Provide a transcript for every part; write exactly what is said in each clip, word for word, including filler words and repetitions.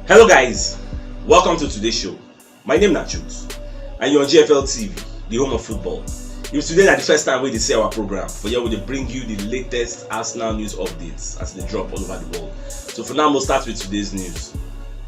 Hello guys, welcome to today's show. My name na Chooks and you're on G F L T V, the home of football. If today na the first time wey you dey see our program, for here we dey bring you the latest Arsenal news updates as they drop all over the world. So for now, we'll start with today's news.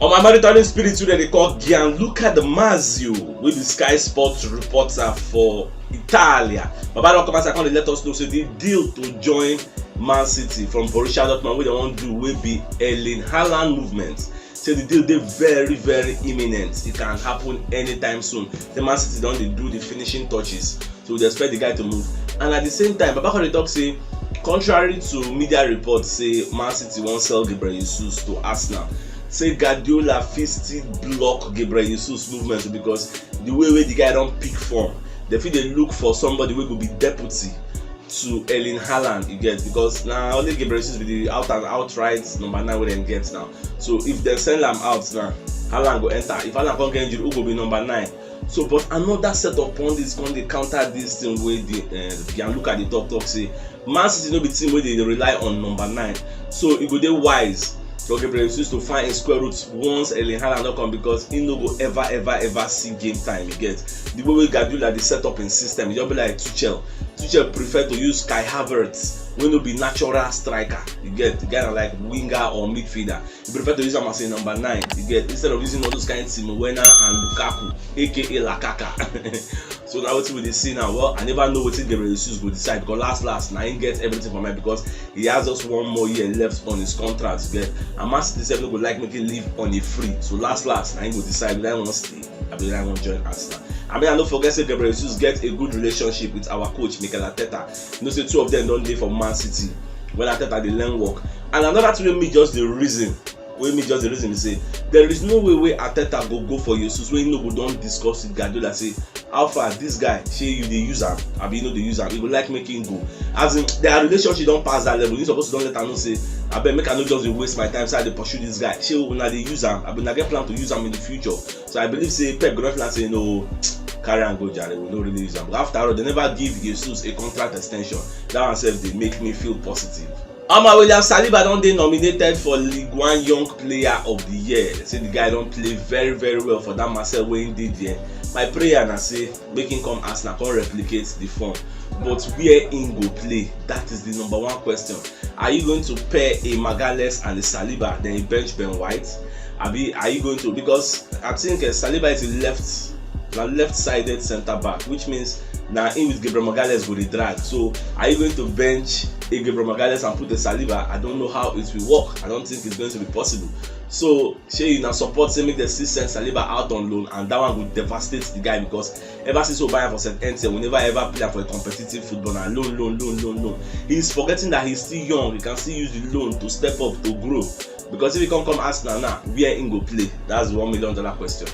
On my monitoring spirit wey dem dey call Gianluca Di Marzio, wey be Sky Sports reporter for Italia, Baba don come outside come dey let us know say the deal to join Man City from Borussia Dortmund wey dem wan do, wey be Erling Haaland movement, say the deal dey very very imminent. It can happen anytime soon. Say Man City don dey do the finishing touches, so we dey expect the guy to move. And at the same time, Baba come dey talk say, contrary to media reports say Man City wan sell Gabriel Jesus to Arsenal, say Guardiola fit still block Gabriel Jesus movement because the way wey the guy don pick form, dem fit dey look for somebody wey go be deputy to Erling Haaland, you get, because na only Gabriel Jesus be the out and outright number nine wey dem get now. So if dem sell am out now, Haaland go enter. If Haaland come get injury, who go be number nine? So, but another set of pundits come dey counter this thing wey the uh, Gianluca dey talk talk say Man City no be team wey dey rely on number nine. So e go dey wise for Gabriel Jesus to find a square root once Erling Haaland don come, because he no go ever ever ever see game time. You get, the way wey Guardiola dey set up in system, e just be like Tuchel. Tuchel prefer to use Kai Havertz, wey no be natural striker. You get, the guy na like winger or midfielder. He prefer to use am as a number nine. You get, instead of using all those kind of Timo Werner and Lukaku, aka Lakaka. So now wetin we dey see now? Well, I never know wetin Gabriel Jesus go decide, because last last na him get everything for mind, because he has just one more year left on his contract. You get, and Man City sef no go like make him leave on a free. So last last na him go decide whether he wan stay abi whether he wan join Arsenal. I mean, I no forget say Gabriel Jesus get a good relationship with our coach Mikel Arteta. You know say two of them don dey for Man City when Arteta dey learn work. And another thing wey me just dey reason, wey me just dey reason be say there is no way wey Arteta go go for Jesus wey he no go don discuss with Guardiola say, how far this guy, shey you dey use am abi you no dey use am? You go like make him go? As in, their relationship don pass that level. You suppose to don let am know say, abeg, make I no just dey waste my time say I dey pursue this guy. Shey una dey use am abi una get plan to use am in the future? So I believe say Pep go don feel am say, no, carry am go jare, we no really use am. But after all, they never give Jesus a contract extension. That one sef dey make me feel positive. Omo, William Saliba don dey nominated for Ligue one Young Player of the Year. Say the guy don play very very well for that Marseille wey he dey there. My prayer na say make him come Arsenal, come replicate the form. But where him go play? That is the number one question. Are you going to pair a Magalhaes and a Saliba, then you bench Ben White? Abi are you going to, because I think uh, Saliba is a left, a left-sided centre back, which means na him with Gabriel Magalhaes go dey drag. So are you going to bench a Gabriel Magalhaes and put a Saliba? I don't know how it will work. I don't think it's going to be possible. So shey una support say make dem still send Saliba out on loan, and that one go devastate the guy, because ever since we buy am for Saint Etienne, we never ever play am for a competitive football. Na loan, loan, loan, loan, loan. He's forgetting that he's still young. He can still use the loan to step up, to grow. Because if he come come Arsenal now, where him go play? That's the one million dollar question.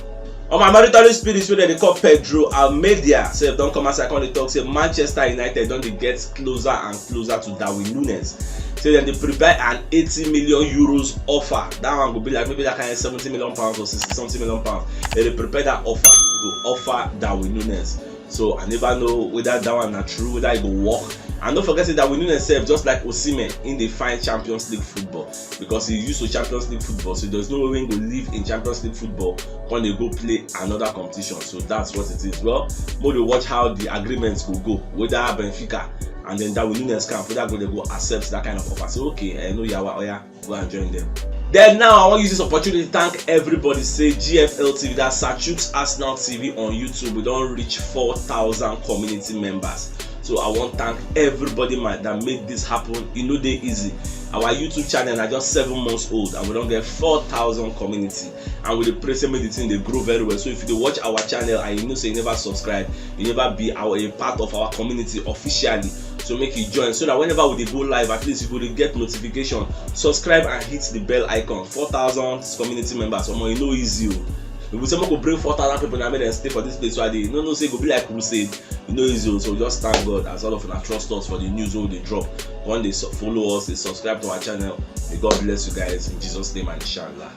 On my monitoring spirit wey dem dey call Pedro Almeida sef don come outside come dey talk say Manchester United don dey get closer and closer to Darwin Nunez. Say dem dey prepare an eighty million euros offer. That one go be like maybe that kind seventy million pounds or sixty something million pounds. Dem dey prepare that offer to offer Darwin Nunez. So I never know whether that one na true, whether e go work. And don't forget say Darwin Nunez sef, just like Osimhen, he dey find Champions League football, because he used to Champions League football. So there's no way he go leave in Champions League football come dey go play another competition. So that's what it is. Well, make we watch how the agreements go go, whether Benfica and then Darwin Nunez camp, whether go dey go accept that kind of offer. Say, okay, I know yawa, oya, go and join them. Then now I wan use this opportunity to thank everybody. Say G F L T V, that's Sir Chooks Arsenal T V on YouTube, we don reach four thousand community members. So I wan thank everybody, man, that made this happen. E no dey easy. Our YouTube channel na just seven months old and we don get four thousand community, and we dey pray say make the thing dey grow very well. So if you dey watch our channel and you know say you never subscribe, you never be our, a part of our community officially, so make you join, so that whenever we dey go live, at least you go dey get notification. Subscribe and hit the bell icon. Four thousand community members, omo, e no easy o. If we say make we bring four thousand people, na make dem stay for this place wey I dey, no, no, say e go be like crusade. E no easy o. So just thank God as all of una trust us for the news wey we dey drop. Come dey su-, follow us, dey subscribe to our channel. May God bless you guys in Jesus' name and inshallah.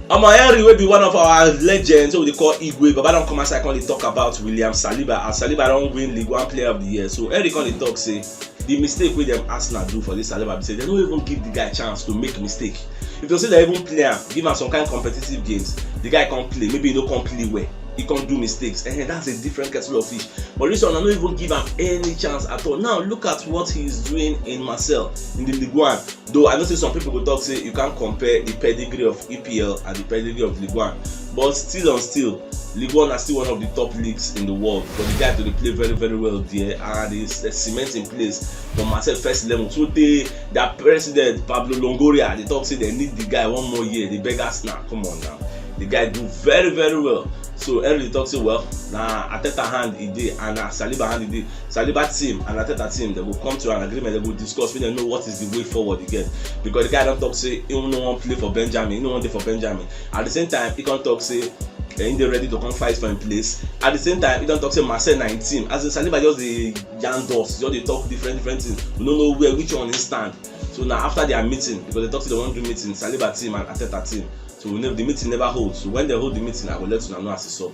Omo, Henry, wey be one of our legends, wey we dey call Igwe, Baba don come outside come dey talk about William Saliba, as Saliba don win League One Player of the Year. So Henry come dey talk say the mistake wey dem Arsenal do for this Saliba be say dem no even give the guy chance to make mistake. If you see dem even play am, give am some kind competitive games, the guy come play, maybe he no come play well, he come do mistakes, and that's a different kettle of fish. But this one, I no even give am any chance at all. Now look at what he is doing in Marseille, in the Ligue one. Though I know say some people go talk say you can't compare the pedigree of E P L and the pedigree of Ligue one, but still on still, Ligue one na still one of the top leagues in the world. But the guy to dey play very, very well there, and is a cement in place for Marseille first eleven. So they, their president Pablo Longoria, they talk say they need the guy one more year. They beg us now. Come on now, the guy do very, very well. So Henry talk say, well, na Arteta hand e dey and na Saliba hand e dey. Saliba team and Arteta team, they go come to an agreement, they go discuss, make dem know what is the way forward again. Because the guy don talk say he no wan play for Benjamin, he no wan dey for Benjamin. At the same time, he come talk say eh, he dey ready to come fight for him place. At the same time, he don talk say Marseille na him team. As in, Saliba just dey yarn dust, just dey talk different different things. We no know where, which one he stand. So na after their meeting, because they talk say they wan do meeting, Saliba team and Arteta team. So we never, the meeting never hold. So when they hold the meeting, I go let una know as e sup.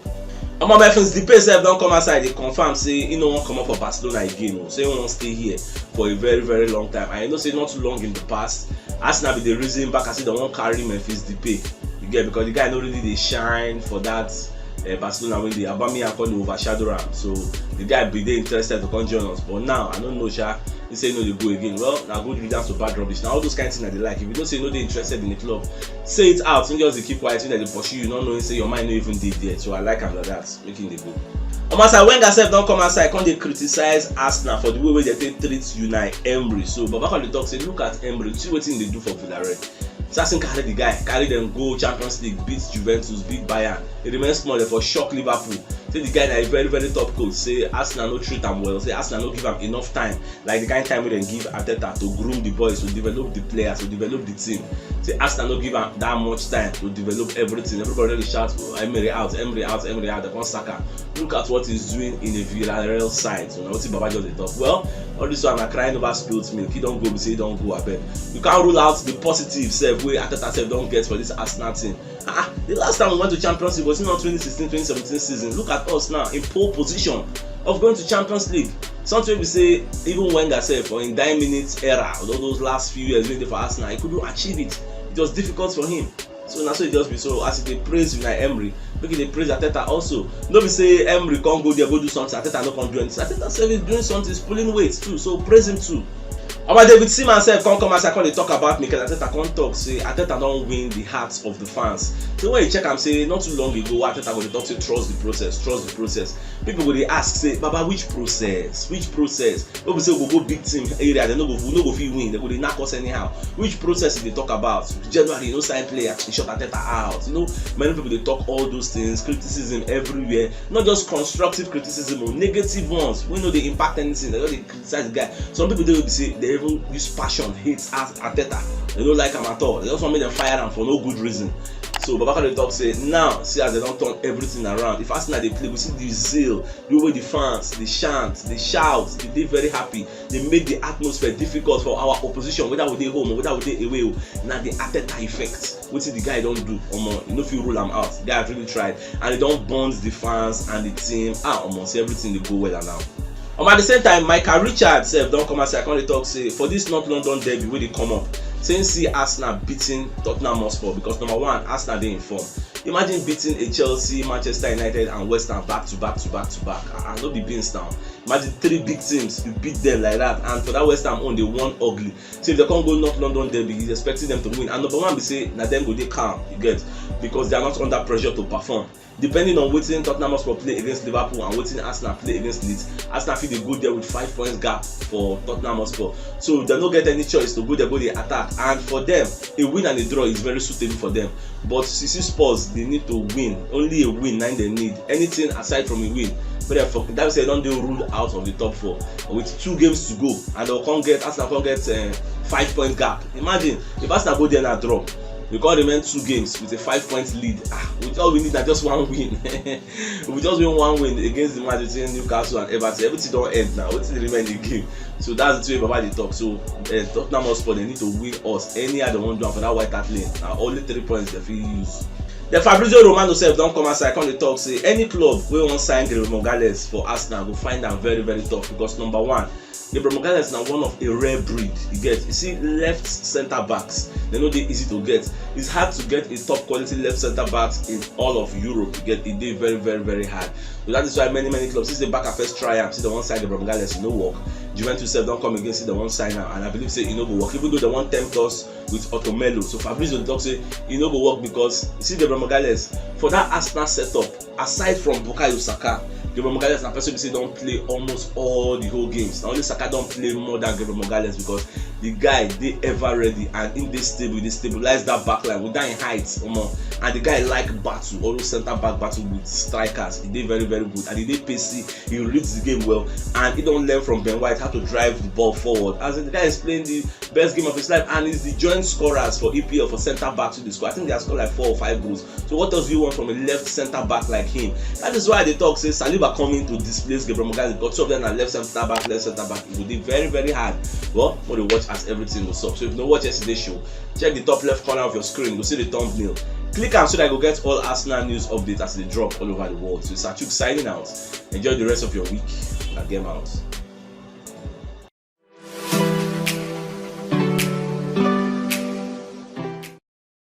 Omo, Memphis Depay sef don come outside, dey confirm say he no wan comot for Barcelona again o. Say he wan stay here for a very, very long time. And you know say not too long in the past, Arsenal bin dey reason back and say they wan carry Memphis Depay. You get, because the guy no really dey shine for that uh, Barcelona wey dey, Aubameyang come dey overshadow am. So the guy bin dey interested to come join us, but now I no know sha. He say no dey go again. Well, na good riddance to bad rubbish. Na all those kind things I dey like. If you know say you no dey interested in the club, say it out. No just dey keep quiet, make dem dey pursue you, not knowing say your mind no even dey there. So I like am like that. Make him dey go. Omo, as Wenger sef don come outside, come dey criticize Arsenal for the way wey dem take treat Unai Emery. So Baba come dey talk say, look at Emery, see wetin he dey do for Villarreal. Sassin carry the guy, carry them go Champions League, beat Juventus, beat Bayern. It remains small, they for shock Liverpool. Say the guy na a very, very top coach. Say Arsenal no treat am well. Say Arsenal no give am enough time, like the kind time wey dem give Arteta to groom the boys, to develop the players, to develop the team. Say Arsenal no give am that much time to develop everything. Everybody dey shout, oh, Emery out, Emery out, Emery out. They come sack am. Look at what he's doing in a Villarreal side. So na wetin Baba just dey talk. Well, all this one na crying over spilt milk. He don go, be say he don go, abeg. You can't rule out the positive sef wey Arteta sef don get for this Arsenal team. Ah, the last time we went to Champions League, was it not twenty sixteen, twenty seventeen season? Look at us now, in pole position of going to Champions League. Something we say, even Wenger sef, for in nine minutes era, all those last few years wey he dey for Arsenal, he couldn't achieve it. It was difficult for him. So na so e just be. So as e dey praise Unai Emery, make e dey praise Arteta also. No be say Emery come go there go do something, Arteta no come do anything. Arteta sef is doing something, is pulling weight too, so praise him too. Omo, David Seaman sef come come as I come dey talk about Mikel Arteta, come talk say Arteta don win the hearts of the fans. So when you check am, say not too long ago, Arteta go dey talk say trust the process, trust the process. People go dey ask say, Baba, which process? Which process? No be say we go go big team area, they no go, we no go fit win, they go dey knack us anyhow. Which process you dey talk about? January, you no sign player, you shut Arteta out. You know, many people dey talk all those things, criticism everywhere. Not just constructive criticism, o, negative ones wey no dey impact anything. They just dey criticize the guy. Some people dey wey be say they even use passion hate as Arteta. They no like am at all. They just wan make dem fire am for no good reason. So Baba come dey talk say now, see as they don turn everything around. If Arsenal dey play, we see the zeal, the way the fans dey chant, dey shout, dey dey very happy. Dey make the atmosphere difficult for our opposition, whether we dey home or whether we dey away o. Na the Arteta effect. Wetin the guy don do, omo, you no fit rule am out. The guy really tried, and he don bond the fans and the team. Ah, omo, see everything dey go well now. Omo, at the same time, Michael Richards sef don come outside, come dey talk say for this North London derby wey dey come up, say him see Arsenal beating Tottenham Hotspur because number one, Arsenal dey in form. Imagine beating a Chelsea, Manchester United and West Ham back to back to back to back. Ah, no be beans now. Imagine three big teams, you beat them like that, and for that West Ham own, they won ugly. So if they come go North London derby, he's expecting them to win. And number one be say na dem go dey calm, you get, because they are not under pressure to perform. Depending on wetin Tottenham Hotspur play against Liverpool and wetin Arsenal play against Leeds, Arsenal fit dey go there with five points gap for Tottenham Hotspur. So they no get any choice to go there go dey attack. And for them, a win and a draw is very suitable for them. But you see Spurs, they need to win. Only a win na im they need. Anything aside from a win, but they for that say don dey ruled out of the top four with two games to go, and they'll come get, Arsenal come get uh, five point gap. Imagine if Arsenal go there na draw, we come remain two games with a five point lead. Ah, we, all we need na just one win. We just win one win against the match between Newcastle and Everton. Everything don end now. Wetin remain again? So that's the way Baba dey talk. So uh, Tottenham Hotspur, they need to win us. Anyhow they wan do am for that White Hart Lane, na only three points they fit use. Then Fabrizio Romano sef don come outside, come dey talk say any club wey wan sign Gabriel Magalhaes for Arsenal go find am very, very tough because number one, Gabriel Magalhaes na one of a rare breed. You get, you see, left centre backs, dem no dey easy to get. It's hard to get a top quality left centre back in all of Europe. You get, e dey very, very, very hard. So that is why many, many clubs, since the Barca first try am, say dem wan sign Gabriel Magalhaes, e no work. Juventus sef don come again, say dem wan sign am, and I believe say e no go work, even though dem wan tempt us with Otto Mello. So Fabrizio talk say e no go work because, you see, Gabriel Magalhaes, for that Arsenal setup, aside from Bukayo Saka, Gabriel Magalhaes na person be say don play almost all the whole games. Na only Saka don play more than Gabriel Magalhaes because the guy dey ever ready and im dey stable, e dey stabilize that back line with that im height, omo. And the guy like battle, all those centre back battle with strikers. E dey very, very good and e dey pacey. He reads the game well and he don learn from Ben White how to drive the ball forward. As the guy is playing the best game of his life and is the joint scorers for E P L for centre backs wey dey score. I think they have scored like four or five goals. So what else do you want from a left centre back like him? That is why I dey talk say Saliba coming to displace Gabriel Magalhaes because two of them na left centre back, left centre back. E go dey very, very hard. Well, make una watch as everything go sup. So if you no watch yesterday show, check the top left corner of your screen. You go see the thumbnail. Click am so that you go get all Arsenal news updates as they drop all over the world. So it's Achuk signing out. Enjoy the rest of your week. Na game out.